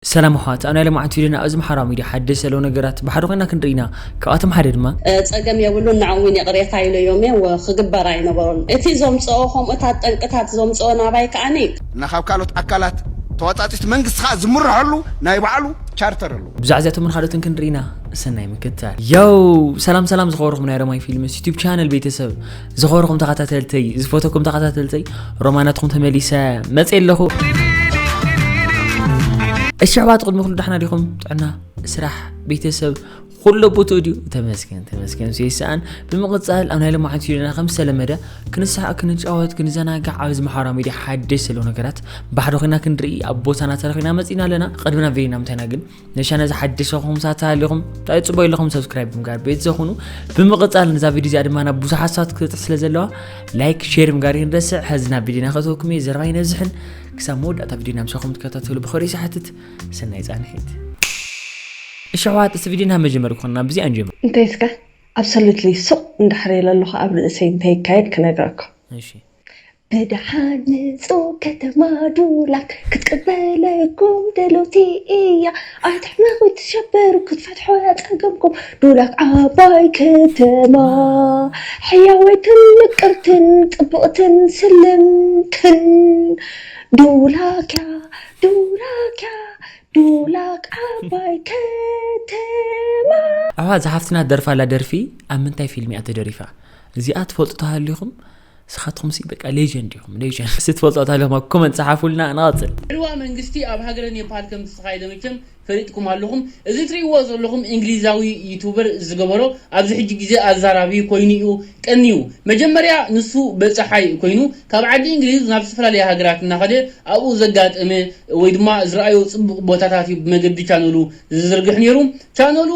ሰላም ኣሕዋት፣ ኣብ ናይ ሎማዓንቲ ቪድዮና ኣብዚ ማሕበራዊ ሚድያ ሓደሽ ዘለዉ ነገራት ብሓደ ኮይና ክንርኢ ኢና። ካብኣቶም ሓደ ድማ ጸገም የብሉን፣ ንዕኦም እውን ይቕሬታ ኢለዮም እየ፣ ወ-፣ ክግበር ኣይነበሮን። እቲ ዘምጽኦ ከምኡታት ጠንቅታት ዘምጽኦ ናባይ ከኣኒ እና ካብ ካልኦት ኣካላት ተዋጻጺት መንግስቲ ከዓ ዝምርሐሉ ናይ ባዕሉ ቻርተር ኣሎ። ብዛዕባ እዚኣቶምን ካልኦትን ክንርኢ ኢና። ሰናይ ምክትታል። ዮው፣ ሰላም ሰላም ዝኸበርኩም ናይ ሮማይ ፊልምስ ዩቱብ ቻነል ቤተሰብ፣ ዝኸበርኩም ተኸታተልተይ፣ ዝፈተኩም ተኸታተልተይ፣ ሮማናትኩም ተመሊሰ መጽእ ኣለኹ። እሺ ኣሕዋት፣ ቅድሚ ኩሉ ዳሕና ዲኹም? ጥዕና፣ ስራሕ፣ ቤተሰብ፣ ኩሎ ቦትኡ ድዩ? ተመስገን፣ ተመስገን፣ ንሱ ይስኣን። ብምቕጻል ኣብ ናይ ሎማዓንቲ ቪድዮና ከም ዝተለመደ ክንስሓቕ፣ ክንጫወት፣ ክንዘናጋዕ ኣብዚ ማሕበራዊ ሚድያ ሓደሽ ዘለዉ ነገራት ብሓደ ኮይና ክንርኢ ኣብ ቦታና ተረኺብና መጺና ኣለና። ቅድሚ ናብ ቪድዮና ምንታይና ግን ነሻ ነዚ ሓደሽ ዝኾንኩም ሰባት ተሃሊኹም እንታይ ጽቡቕ ኢለኹም ሰብስክራይብ ብምግባር ቤት ዘኹኑ። ብምቕጻል ነዛ ቪድዮ እዚኣ ድማ ናብ ብዙሓት ሰባት ክትበጽሕ ስለ ዘለዋ ላይክ፣ ሼር ምግባር ይንረስዕ። ሕዚ ናብ ቪድዮና ከእትወኩም እየ፣ ዘረባ ይነብዝሕን ክሳብ መወዳእታ ቪድዮና ምሳኹም ትከታተሉ ብኸሪ ሰሓትት ሰናይ ጻንሒት። እሺ ኣሕዋት፣ እቲ ቪድዮ ናብ መጀመሪ ክኾንና ብዚኣ ንጀምር። እንታይ እስከ ኣብሰሉትሊ ሱቕ እንዳሕረየ ኣለኹ ኣብ ርእሰይ እንታይ ይካየድ ክነግረኩም። እሺ። ብደሓን ንጹ ከተማ ዱላክ ክትቅበለኩም ድልውቲ እያ። ኣይትሕመቑ፣ ኣይትሸበሩ፣ ክትፈትሖ እያ ጸገምኩም። ዱላክ ዓባይ ከተማ፣ ሕያወይትን ምቅርትን፣ ጽብቕትን ስልምትን። ዱላክያ፣ ዱላክያ፣ ዱላክ ዓባይ ከተማ። ኣዋ፣ እዛ ሓፍትና ደርፋ ኣላ ደርፊ ኣብ ምንታይ ፊልም እያ ተደሪፋ? እዚኣ ትፈልጡ ተሃሊኹም ንስኻትኩም ሲ በቃ ሌጀንድ ኢኹም፣ ሌጀንድ። እስቲ ትፈልጡ ተሃሊኹም ኣብ ኮመንት ጸሓፉልና፣ ንቐጽል። ዕልዋ መንግስቲ ኣብ ሃገረ ኔፓል ከም ዝተኻየደ መቸም ፈሊጥኩም ኣለኹም። እዚ ትርእይዎ ዘለኹም እንግሊዛዊ ዩቱበር ዝገበሮ ኣብዚ ሕጂ ግዜ ኣዛራቢ ኮይኑ እዩ ቀንዩ። መጀመርያ ንሱ በጻሓይ ኮይኑ ካብ ዓዲ እንግሊዝ ናብ ዝተፈላለያ ሃገራት እናኸደ ኣብኡ ዘጋጠመ ወይ ድማ ዝረኣዮ ጽቡቕ ቦታታት እዩ ብመገዲ ቻነሉ ዝዝርግሕ ነይሩ። ቻነሉ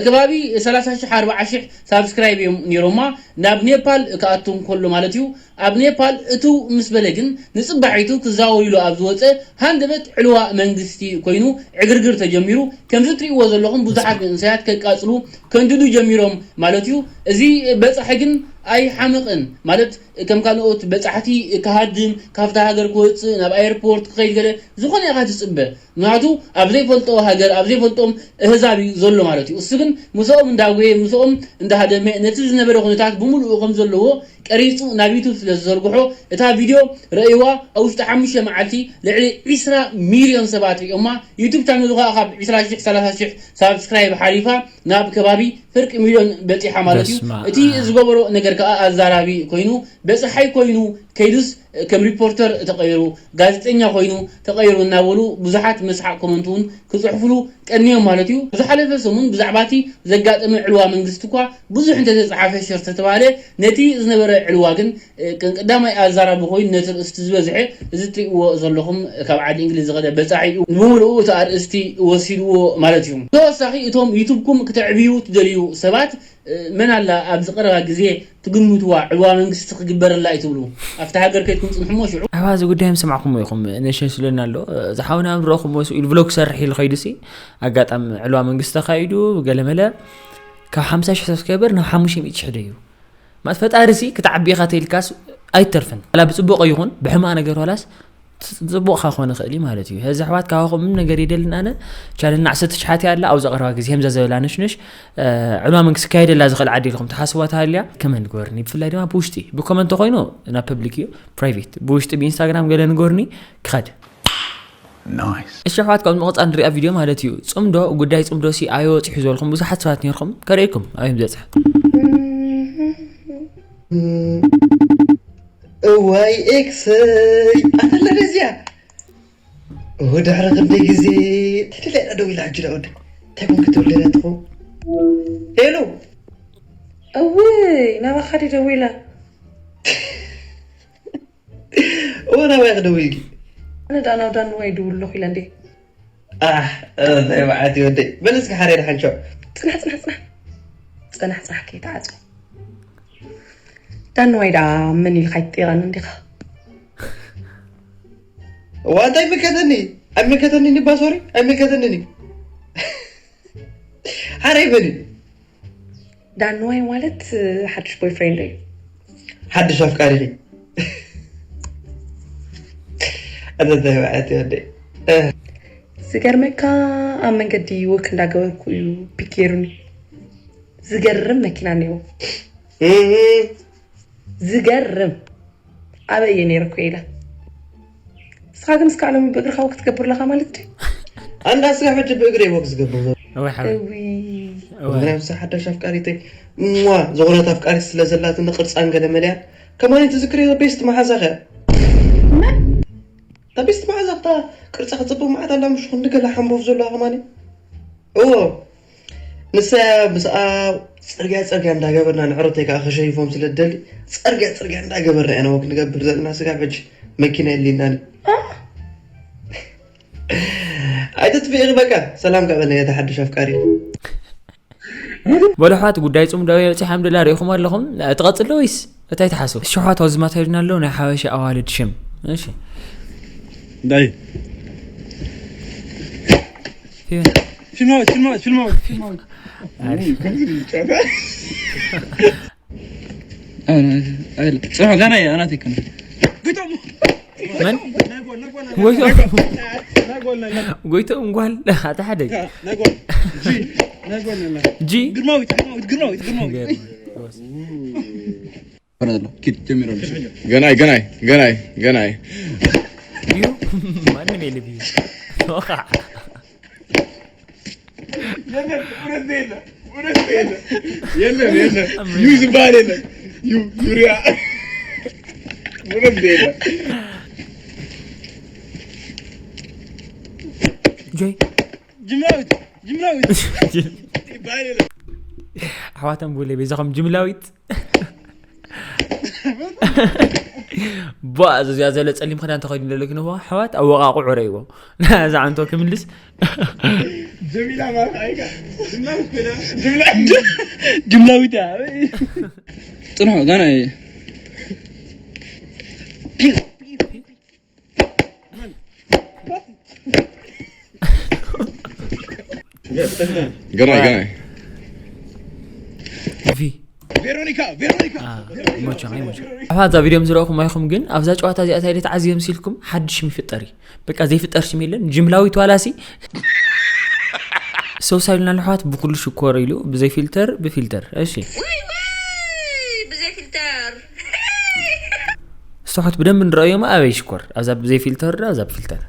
ከባቢ ሰላሳ ሽሕ ኣርባዓ ሽሕ ሳብስክራይብ እዮም ነይሮማ። ናብ ኔፓል ክኣቱ እንከሎ ማለት እዩ። ኣብ ኔፓል እትው ምስ በለ ግን ንጽባሒቱ ክዛወር ኢሉ ኣብ ዝወጸ ሃንደበት ዕልዋ መንግስቲ ኮይኑ ዕግርግር ተጀሚሩ። ከምዚ እትርእይዎ ዘለኹም ብዙሓት መንእሰያት ከቃጽሉ ከንድዱ ጀሚሮም ማለት እዩ። እዚ በጻሒ ግን ኣይሓመቐን ማለት ከም ካልኦት በጻሕቲ ክሃድም፣ ካብታ ሃገር ክወጽእ፣ ናብ ኣየርፖርት ክኸይድ ገለ ዝኾነ ኢኻ ትጽበ። ምኽንያቱ ኣብ ዘይፈልጦ ሃገር፣ ኣብ ዘይፈልጦም ኣህዛብ እዩ ዘሎ ማለት እዩ። እሱ ግን ምስኦም እንዳጎየ፣ ምስኦም እንዳሃደመ፣ ነቲ ዝነበረ ኩነታት ብምሉኡ ከም ዘለዎ ቀሪጹ ናብ ዩቱብ ስለ ዝዘርግሖ፣ እታ ቪድዮ ረእይዋ ኣብ ውሽጢ ሓሙሽተ መዓልቲ ልዕሊ ዒስራ ሚልዮን ሰባት ሪኦማ። ዩቱብ ቻነሉ ከኣ ካብ ዒስራ ሽሕ፣ ሰላሳ ሽሕ ሳብስክራይብ ሓሊፋ ናብ ከባቢ ፍርቂ ሚልዮን በጺሓ ማለት እዩ። በስመ እቲ ኣብ። ዝገበሮ ነገር ከኣ ኣዛራቢ ኮይኑ፣ በጻሓይ ኮይኑ፣ ከይዱስ ከም ሪፖርተር ተቐይሩ፣ ጋዜጠኛ ኮይኑ ተቐይሩ እናበሉ ብዙሓት መስሓቕ ኮመንት እውን ክጽሕፉሉ ቀንዮም ማለት እዩ። ዝሓለፈ ሰሙን ብዛዕባ እቲ ዘጋጠመ ዕልዋ መንግስቲ እኳ ብዙሕ እንተተጻሓፈ ሸር ተተባህለ፣ ነቲ ዝነበረ ዕልዋ ግን፣ እ፣ ቀን ቀዳማይ ኣዛራቢ ኮይኑ ነቲ ርእስቲ ዝበዝሐ እዚ እትርእይዎ ዘለኹም ካብ ዓዲ እንግሊዝ ዝኸደ በጻሒ እዩ። ብምሉኡ እቲ ኣርእስቲ ወሲድዎ ማለት እዩ። ተወሳኺ እቶም ዩቱብኩም ክተዕብዩ ትደልዩ ሰባት፣ እ፣ መን ኣላ ኣብዚ ቀረባ ግዜ ትግምትዋ ዕልዋ መንግስቲ ክግበረላ እዩ ትብሉ? ኣብቲ ሃገር ከይድኩም ጽንሑ እሞ ሽዑ። ኣባ እዚ ጉዳይ ምስ ሰማዕኩሞ ኢኹም ነሸን ስለና ኣሎ። ዝሓውና ኣምርኦኹም ወሱ ኢሉ ቭሎግ ክሰርሕ ኢሉ ኸይዱ ሲ ኣጋጣሚ ዕልዋ መንግስቲ ተኻይዱ ገለመለ ካብ ሓምሳ ሽሕ ሰብስክራይበር ናብ ሓሙሽተ ሚእቲ ሽሕ ደዩ። ማለት ፈጣሪ ሲ ክትዓቢ ኢኻ ተይልካስ ኣይተርፍን። ኣላ ብጽቡቕ ይኹን ብሕማቕ ነገር ዋላስ ጽቡቕ ክኾን ይኽእል እዩ ማለት እዩ። ሕዚ ኣሕዋት ካባኹም ምንም ነገር የደልን። ኣነ ቻነልና ዓሰርተ ሽሓት እያ ኣላ። ኣብዛ ቀረባ ግዜ ከምዛ ዝበላ ነሽነሽ፣ እ፣ ዕልዋ መንግስቲ ክካየደላ ዝኽእል ዓዲ ኢልኩም ትሓስብዋ ተሃልያ ከመንት ግበርኒ። ብፍላይ ድማ ብውሽጢ፣ ብኮመንት ተኾይኑ ናብ ፐብሊክ እዩ፣ ፕራይቬት። ብውሽጢ ብኢንስታግራም ገለ ንገርኒ ክኸድ። ናይስ። እሺ ኣሕዋት፣ ካብ ምቕጻል ንሪኣ ቪድዮ ማለት እዩ። ጽምዶ፣ ጉዳይ ጽምዶ ሲ ኣዮ ጽሑ ዝበልኩም ብዙሓት ሰባት ነርኩም። ከርእየኩም ኣበይ ምዘጽሐ። እዋይ ኤክሰይ ኣተለለ እዚኣ። እወ፣ ድሕሪ ክንደይ ግዜ ተደልያ ደው ኢላ ሕጂ ደኣ ወደ እንታይ ኮን ክትብል ደልያ ትኸውን? ሄሎ። እውይ፣ ናባኻ ድዩ ደዊላ? እወ፣ ናባይ ክደውል ኢሉ። ኣነ ደኣ ናብ ዳንዋይ ይድውል ኣለኹ ኢለ እንዴ? ኣሕ፣ እንታይ መዓት እዩ ወደይ። በል እስኪ ሓረይ ደሓን ቻው። ጽናሕ፣ ጽናሕ፣ ጽናሕ። ጽናሕ፣ ጽናሕ፣ ከይትዓጽው። ዳንዋይ ደኣ መን ኢልካ ኣይትጠይቐኒ እንዲኻ? እዋ፣ እንታይ ይምልከተኒ? ኣይምልከተኒን እባ፣ ሶሪ፣ ኣይምልከተኒን እዩ። ሓረይ በሊ። ዳንዋይ ማለት ሓድሽ ቦይፍሬንድ እዩ። ሓድሽ ኣፍቃሪ እዩ። ኣንተ እንታይ መዓት እዩ ወደይ። እ። እዚ ዝገርመካ ኣብ መንገዲ ወክ እንዳገበርኩ እዩ ፒክ ገይሩኒ። ዝገርም መኪና እኒኦ። ዝገርም። ኣበይ እየ ነይረ እኮ ኢለ። ንስኻ ግን እስካዕ ሎሚ ብእግርኻ ወክ ትገብር ኣለኻ ማለት ድዩ? ኣንዳ ስራሕ ሕጂ ብእግሪ ወክ ዝገብር ዘሎ። እወ ሓወይ እዊ እወ ምክንያቱ ሓዳሽ ኣፍቃሪተይ እዋ ዝኾነት ኣፍቃሪት ስለ ዘላትኒ ቅርፃን ገለ መለያ ከማን ትዝክር ቤስት መሓዛኸ ቤስት መሓዛ ክታ ቅርፃ ክፅብቅ መዓት ኣላ ምሽ ክንዲ ገለ ሓንቦፍ ዘለዋ ከማን እዎ ንሳ ምስኣ ፅርግያ ፅርግያ እንዳገበርና ንዕረተይ ከዓ ከሸይፎም ስለ ደሊ ፅርግያ ፅርግያ እንዳገበርና ኢና ወክ ንገብር ዘለና ስጋ ሕጂ መኪና የሊናኒ ኣይተጥፍእኺ በቃ ሰላም ከበለ የተሓድሽ ኣፍቃሪ በሉ ኣሕዋት ጉዳይ ፁም ዳዊ በፂሓ ምድላ ርኢኹም ኣለኹም ትቐፅሎ ወይስ እንታይ ትሓስቡ? ሽሓት ኣውዝማት ሄድና ኣለዉ ናይ ሓበሻ ኣዋልድ ሽም እሺ እንታይ ፊዮን ሽማወት ሽማወት ሽማወት ሽማወት ኣሪፍ ፅኖ ገና እየ ኣናት ይከነ መን ጎይቶ ጎይቶ እንጓል ኣታ ሓደ ጂ ጂ ግርማዊት ግርማዊት ግርማዊት ግርማዊት ግርማዊት ኪድ ጀሚሮ ገናይ ገናይ ገናይ ገናይ እዩ ማንም የለ ብዩ የለም የለም ዩ ዝበሃል የለም ዩ ዩሪያ ምንም የለም ጆይ ጅምላዊት ጅምላዊት ኣሕዋተን ብለ ቤዛኹም ጅምላዊት ቧ እዚ እዚኣ ዘሎ ፀሊም ክዳን ተኸዲኑ ዘሎ ግን እዋ ኣሕዋት ኣወቃቑዑ ረይዎ ነዛ ዓንቶ ክምልስ ጀሚላ ማለት ኣይካ ጅምላዊት ኮይና ጅምላዊት እያ ፅንሖ ጋና እየ ገናይ ገናይ ቪ ቬሮኒካ ቬሮኒካ ይሞቸ ይሞቸ ኣፋ እዛ ቪድዮም ዝረእኹም ኣይኹም ግን ኣብዛ ጨዋታ እዚኣ እንታይ ተዓዝዮም ሲልኩም ሓድሽ ሽም ይፍጠር እዩ በቃ ዘይፍጠር ሽም የለን ጅምላዊት ዋላሲ ሰው ሳይሉና ኣሕዋት ብኩሉ ሽኮር ኢሉ ብዘይ ፊልተር ብፊልተር እሺ ውይ ውይ ብዘይ ፊልተር ስቱሓት ብደንብ ንረእዮም ኣበይ ሽኮር ኣብዛ ብዘይ ፊልተር ዶ ኣብዛ ብፊልተር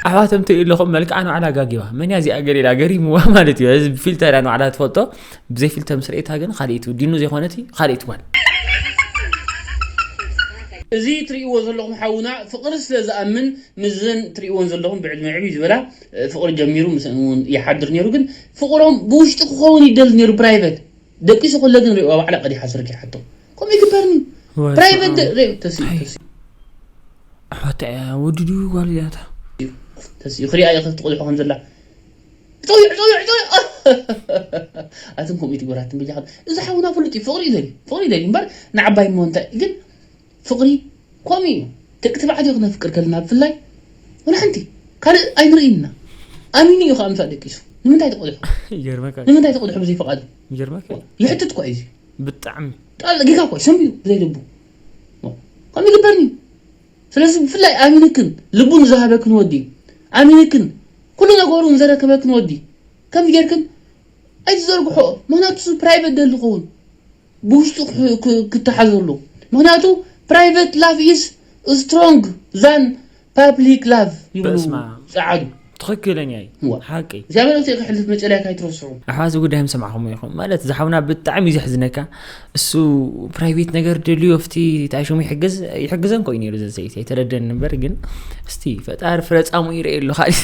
ኣሕዋት እምትርኢ ኣለኹም መልክዓ ንባዕላ ጋጊባ መን እያ እዚኣ ገሊላ ገሪምዋ ማለት እዩ እዚ ብፊልተር እያ ንባዕላ ትፈልጦ ብዘይ ፊልተር ምስ ርእየታ ግን ካልእቲ ዲኑ ዘይኮነት ካልእቲ ጓል እዚ ትርእይዎ ዘለኹም ሓውና ፍቕሪ ስለ ዝኣምን ምስዘን ትርእይዎን ዘለኹም ብዕድመ ዕብይ ዝበላ ፍቕሪ ጀሚሩ ምስአን እውን ይሓድር ነይሩ ግን ፍቕሮም ብውሽጢ ክኸውን ይደሊ ነይሩ ፕራይቨት ደቂሱ ከሎ ግን ርእዋ ባዕላ ቀዲሓ ስርኪ ሓቶ ከምኡ ይግበርኒ ፕራይቨት ተስኡ ኣሕዋት እያ ወዲ ድዩ ጓል እያታ ተስኡ ክሪኣ ይኽእል ትቆልሖ ከም ዘላ ጸውዕ ጸውዕ ጸውዕ ኣትም ከምኡ ትግበራትን በጃኻ እዚ ሓውና ፍሉጥ እዩ ፍቕሪ ይደሊ ፍቕሪ ይደሊ እምበር ንዓባይ እሞ እንታይ ግን ፍቕሪ ከምኡ እዩ ደቂ ተባዕትዮ ክነፍቅር ከለና ብፍላይ ወላ ሓንቲ ካልእ ኣይንርእይና ኣሚኑ እዩ ከዓ ምሳእ ደቂሱ ንምንታይ ተቆልሑ ይገርመካ ንምንታይ ተቆልሑ ብዘይ ፈቓዱ ይገርመካ ይሕትት እኳ እዩ ብጣዕሚ ጣል ጌጋ እኳ እዩ ሰንብዩ ብዘይ ልቡ ከምኡ ይግበርኒ ስለዚ ብፍላይ ኣሚንክን ልቡ ንዝሃበክን ወዲ ኣሚንክን ኩሉ ነገሩ ንዘረከበክን ወዲ ከምዚ ጌርክን ኣይትዘርግሖ ምክንያቱ ፕራይቨት ደሊ ዝኸውን ብውሽጡ ክተሓዘሉ ምክንያቱ private love is strong than public love ይብሉ በስመ ጸዓዱ ትኽክለኛ እዩ እዋ። ሓቂ እግዚኣብሔር ኣውፅእ ክሕልፍ መጨረያ ካይትረስዑ ኣሕዋዚ ጉዳይ ምሰማዕኹም ኢኹም ማለት እዚ ሓውና ብጣዕሚ እዩ ዘሕዝነካ እሱ ፕራይቬት ነገር ደልዩ ኣብቲ ታሽሙ ይሕግዝ ይሕግዘን ኮይኑ ነይሩ ዘዘይቲ ኣይተረደን እምበር ግን እስቲ ፈጣሪ ፍረፃሙ ይረእ ኣሎ ካልእ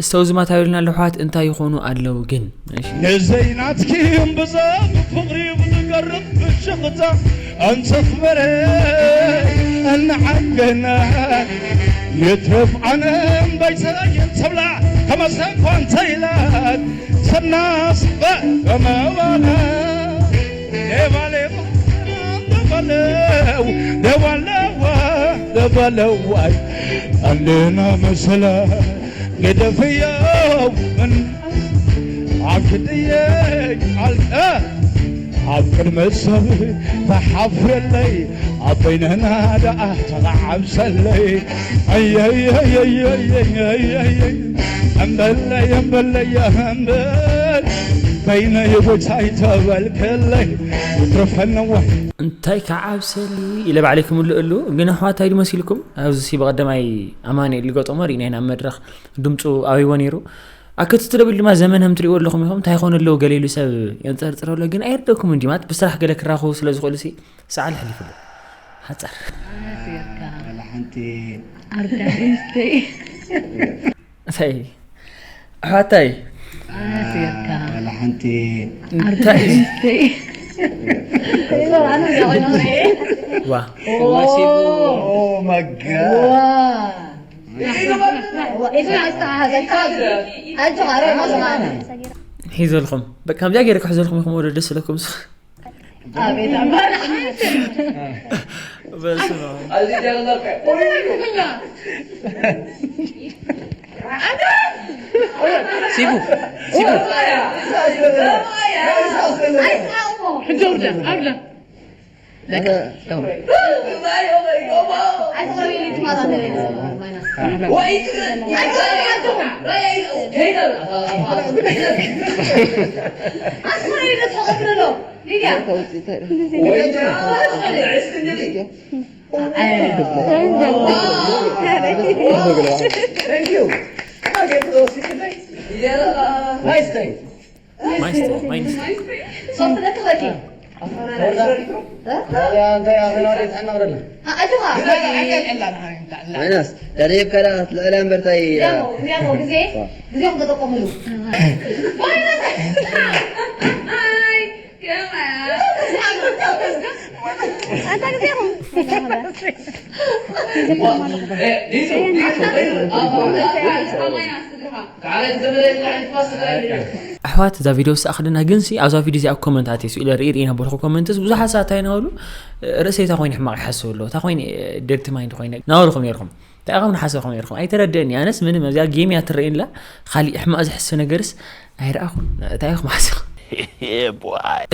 እስተውዚ ማታዊልና ኣለሕዋት እንታይ ይኾኑ ኣለዉ ግን እሺ ነዘይናትኪ እምብዛ ብፍቕሪ ብዝገርም ብሽኽታ ኣንጸፍበረ እንዓገና የትረፍ ዓለም ባይሰየን ሰብላ ከመሰኳን ሰይላት ሰናስ በመባላ ደባሌው ደባለው ደባለዋ ደባለዋይ ኣለና መሰላ ገደፍየው ምን ኣብ ክንድየይ ኣልቀ ኣብ ቅድሚ ሰብ ተሓፍረለይ ኣብ በይነና ደኣ ተዓብሰለይ ኣየየየየየየየየ እምበለይ እምበለይ እምበል በይነይ ጎይታይ ተበልከለይ ትረፈነዋ እንታይ ከዓብሰሊ ኢለ ባዕለይ ክምልእሉ ግን ኣሕዋታይ ድመሲልኩም ኣብዚ ሲ ብቐደማይ ኣማኑኤል ዝገጠሞ ርኢና ኢና ኣብ መድረኽ ድምፁ ኣበይዎ ነይሩ ኣብ ክትትለብል ድማ ዘመን ከም ትሪእዎ ኣለኹም ኢኹም እንታይ ይኾኑ ኣለዉ ገለ ኢሉ ሰብ የንፀርፅር ኣሎ ግን ኣይርደኩም እንዲ ማለት ብስራሕ ገለ ክራኸቡ ስለ ዝኽእሉ ሲ ሰዓል ኣሕሊፉ ኣሎ ሓፃር ኣነስ ጌርካ ወላ ሓንቲ ኣርዳኢስተይ እንታይ ኣሕዋታይ ወላ ሓንቲ እንታይ ኣርዳኢስተይ ዋ Oh my god. ሒዘልኩም በቃ ከምዚኣ ገይረ ክሕዘልኩም ኢኹም ወደ ደስ ስለኩም ሲቡ ሲቡ ሕጂ ኣውርዳ ኣውርዳ Thank you. Nice thing. ማይስተር ማይስተር ሶፍት ነክበኪ ወይናስ ደሪብካ ዳ ትልዕላ እምበርታይ ግዜኹም ተጠቀምሉ ኣሕዋት እዛ ቪድዮ ዝሰኣኽልና ግንሲ ኣብዛ ቪድዮ እዚኣ ኮመንት ኣትየ ስኢለ ርኢ ርኢ ነበርኩ ኮመንትስ ብዙሓት ሰባት እንታይ ናበሉ ርእሰይ እታ ኮይነ ሕማቕ ይሓስብ ኣለዎ እታ ኮይነ ደርቲ ማይንድ ኮይነ ናበልኩም ነርኩም እንታይ ኢኹም ንሓሰብኩም ነርኩም ኣይተረደእኒ ኣነስ ምንም ኣብዚኣ ጌም እያ ትረእየላ ካሊእ ሕማቕ ዝሕስብ ነገርስ ኣይረኣኹን እንታይ ኢኹም ሓሲኹም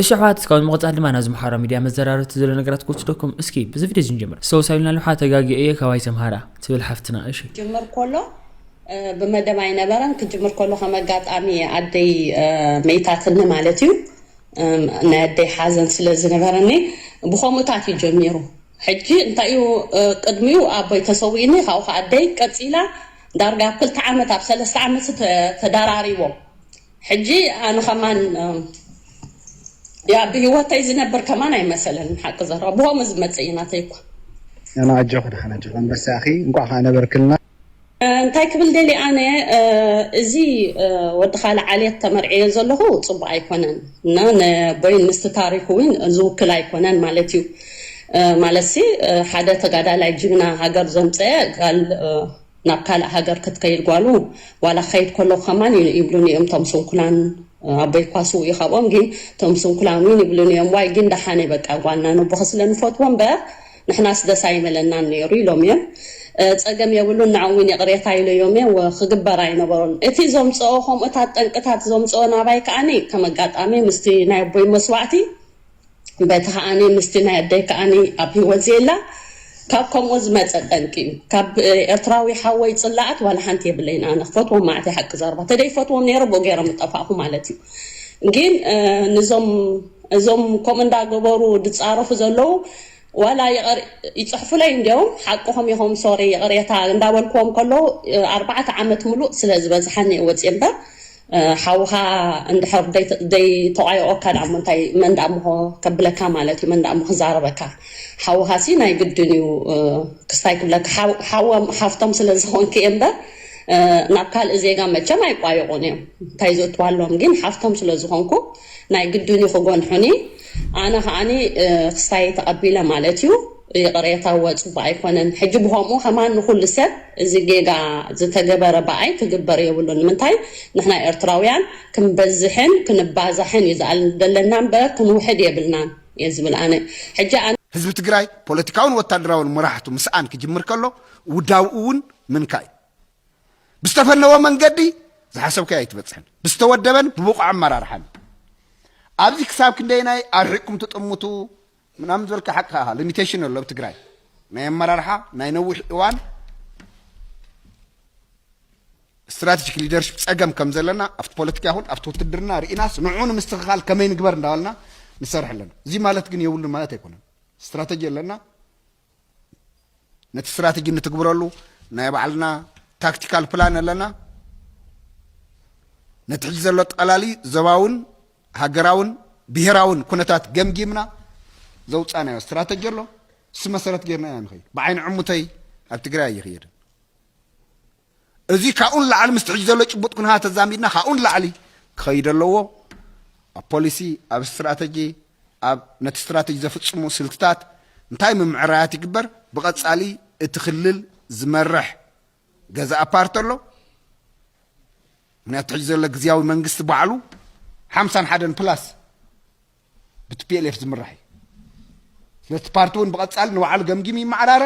እሺ ኣሕዋት እስካብ ንምቕፃል ድማ ናብዚ ማሕበራዊ ሚድያ መዘራረብቲ ዘሎ ነገራት ክወስደኩም እስኪ ብዚ ቪድዮ እዚ ንጀምር ሰው ሳይልና ልሓ ተጋጊ እየ ካባይ ተምሃራ ትብል ሓፍትና እሺ ጅምር ኮሎ ብመደብ ኣይነበረን ክጅምር ከሎ ከም ኣጋጣሚ ኣደይ መይታትኒ ማለት እዩ ናይ ኣደይ ሓዘን ስለ ዝነበረኒ ብኸምኡታት እዩ ጀሚሩ ሕጂ እንታይ እዩ ቅድሚኡ ኣቦይ ተሰዊእኒ ካብኡ ከዓ ኣደይ ቀፂላ ዳርጋ ኣብ ክልተ ዓመት ኣብ ሰለስተ ዓመት ተደራሪቦም ሕጂ ኣነ ከማን ያ ብህይወተይ ዝነብር ከማን ኣይመሰለንን ሓቂ ዘረባ ብኸምኡ ዝመፅእ እዩ ናተይ እኳ ኣነ ኣጆኺ ደሓን ኣጆኺ ኣንበሳ ኢኺ እንቋዕ ከዓ ነበርክልና እንታይ ክብል ደሊ ኣነ እዚ ወዲ ካልእ ዓሌት ተመርዕዮ ዘለኹ ፅቡቅ ኣይኮነን እና ነቦይን ምስቲ ታሪክ እውን ዝውክል ኣይኮነን ማለት እዩ ማለት ሲ ሓደ ተጋዳላይ ጅግና ሃገር ዘምፀአ ጋል ናብ ካልእ ሃገር ክትከይድ ጓሉ ዋላ ክኸይድ ከለኹ ከማን ይብሉኒ እዮም እቶም ስንኩላን ኣቦይ እኳ ስውእ እዩ ካብኦም ግን እቶም ስንኩላን እውን ይብሉኒ እዮም ዋይ ግን ደሓነ በቃ ጓልና ነቦኸ ስለ ንፈትዎ እምበር ንሕናስ ደስ ኣይመለናን ነይሩ ኢሎም እዮም ጸገም የብሉን ንዕውን ይቕሬታ ኢለዮም እዮም ክግበር ኣይነበሮን እቲ ዘምፅኦ ከምኡታት ጠንቅታት ዘምፅኦ ናባይ ከዓኒ ከም ኣጋጣሚ ምስቲ ናይ ኣቦይ መስዋዕቲ በቲ ከዓኒ ምስቲ ናይ ኣደይ ከዓኒ ኣብ ህይወት ዘየላ ካብ ከምኡ ዝመፀ ጠንቂ እዩ ካብ ኤርትራዊ ሓወይ ፅላኣት ዋላ ሓንቲ የብለይን ኣነ ክፈትዎም ማዕት ሓቂ ዘረባ ተደይፈትዎም ነይረ ብኡ ገይሮም ዝጠፋእኩ ማለት እዩ ግን ንዞም እዞም ከምኡ እንዳገበሩ ዝፃረፉ ዘለዉ ዋላ ይፅሕፉለይ እንዲያውም ሓቅኹም ኢኹም ሶሪ ይቕሬታ እንዳበልክዎም ከለዉ ኣርባዕተ ዓመት ሙሉእ ስለ ዝበዝሓኒ እየ ወፅየ እምበር ሓውኻ እንድሕር ዘይተቋየቆካ ደኣ እሞ እንታይ መን ደኣ እሞ ከብለካ ማለት እዩ መን ደኣ እሞ ክዛረበካ ሓውኻሲ ናይ ግድን እዩ ክስታይ ክብለካ ሓዎም ሓፍቶም ስለ ዝኾንክ እየ እምበር ናብ ካልእ ዜጋ መቸም ኣይቋየቁን እዮም እንታይ ዝእትዋሎም ግን ሓፍቶም ስለ ዝኾንኩ ናይ ግድን እዩ ክጎንሑኒ ኣነ ከዓኒ ክስታይ ተቐቢለ ማለት እዩ ይቕሬታ እወ፣ ጽቡቕ ኣይኮነን። ሕጂ ብኸምኡ ከማን ንኹሉ ሰብ እዚ ጌጋ ዝተገበረ ብኣይ ክግበር የብሉን። ንምንታይ? ንሕና ኤርትራውያን ክንበዝሕን ክንባዛሕን እዩ ዝኣል ዘለና እምበር ክንውሕድ የብልናን እየ ዝብል ኣነ። ሕጂ ኣነ ህዝቢ ትግራይ ፖለቲካውን ወታደራውን መራሕቱ ምስኣን ክጅምር ከሎ ውዳብኡ እውን ምንካይ እዩ። ብዝተፈነወ መንገዲ ዝሓሰብካዮ ኣይትበፅሕን። ብዝተወደበን ብብቑዕ ኣመራርሓን ኣብዚ ክሳብ ክንደይናይ ኣርሒቕኩም ትጥምቱ ምናምን ዝበልካ ሓቅኻ ኢኻ። ሊሚቴሽን ኣሎ ኣብ ትግራይ ናይ ኣመራርሓ ናይ ነዊሕ እዋን ስትራቴጂክ ሊደርሽፕ ፀገም ከም ዘለና ኣብቲ ፖለቲካ ይኹን ኣብቲ ውትድርና ርኢናስ ንዑ ንምስትኽኻል ከመይ ንግበር እንዳበልና ንሰርሕ ኣለና። እዚ ማለት ግን የብሉን ማለት ኣይኮነን። ስትራተጂ ኣለና። ነቲ ስትራተጂ ንትግብረሉ ናይ ባዕልና ታክቲካል ፕላን ኣለና። ነቲ ሕጂ ዘሎ ጠላሊ ዞባውን ሃገራውን ብሄራውን ኩነታት ገምጊምና ዘውፃናዮ ስትራተጂ ኣሎ። እሱ መሰረት ጌርና ኢና ንኸይድ። ብዓይኒ ዕሙተይ ኣብ ትግራይ ኣይኽየድን። እዚ ካብኡ ንላዕሊ ምስቲ ሕጂ ዘሎ ጭቡጥ ኩነታት ተዛሚድና ካብኡ ንላዕሊ ክኸይድ ኣለዎ። ኣብ ፖሊሲ፣ ኣብ ስትራተጂ፣ ኣብ ነቲ ስትራተጂ ዘፍፅሙ ስልትታት እንታይ ምምዕራያት ይግበር? ብቐፃሊ እቲ ክልል ዝመርሕ ገዛኢ ፓርቲ ኣሎ። ምክንያቱ ሕጂ ዘሎ ግዝያዊ መንግስቲ ባዕሉ ሓምሳን ሓደን ፕላስ ብቲ ፒ ኤል ኤፍ ዝምራሕ እዩ። ስለዚ እቲ ፓርቲ እውን ብቐፃሊ ንባዕሉ ገምጊሙ ይመዓራረ።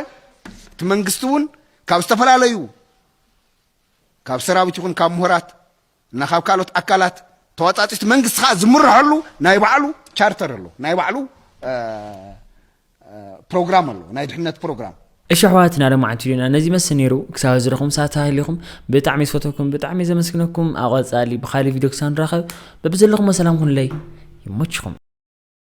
እቲ መንግስቲ እውን ካብ ዝተፈላለዩ ካብ ሰራዊት ይኹን ካብ ምሁራት እና ካብ ካልኦት ኣካላት ተዋፃፂቲ መንግስቲ ከዓ ዝምርሐሉ ናይ ባዕሉ ቻርተር ኣሎ፣ ናይ ባዕሉ ፕሮግራም ኣሎ፣ ናይ ድሕነት ፕሮግራም። እሺ ኣሕዋትና፣ ለማዓንቲ ዲና ነዚ መስል ነይሩ። ክሳብ ዝረኹም ሰዓት ሃሊኹም ብጣዕሚ ዝፈተኩም ብጣዕሚ ዘመስግነኩም። ኣብ ቀፃሊ ብካሊእ ቪድዮ ክሳብ ንራኸብ በብዘለኹም ሰላም ኩኑለይ። ይመችኹም።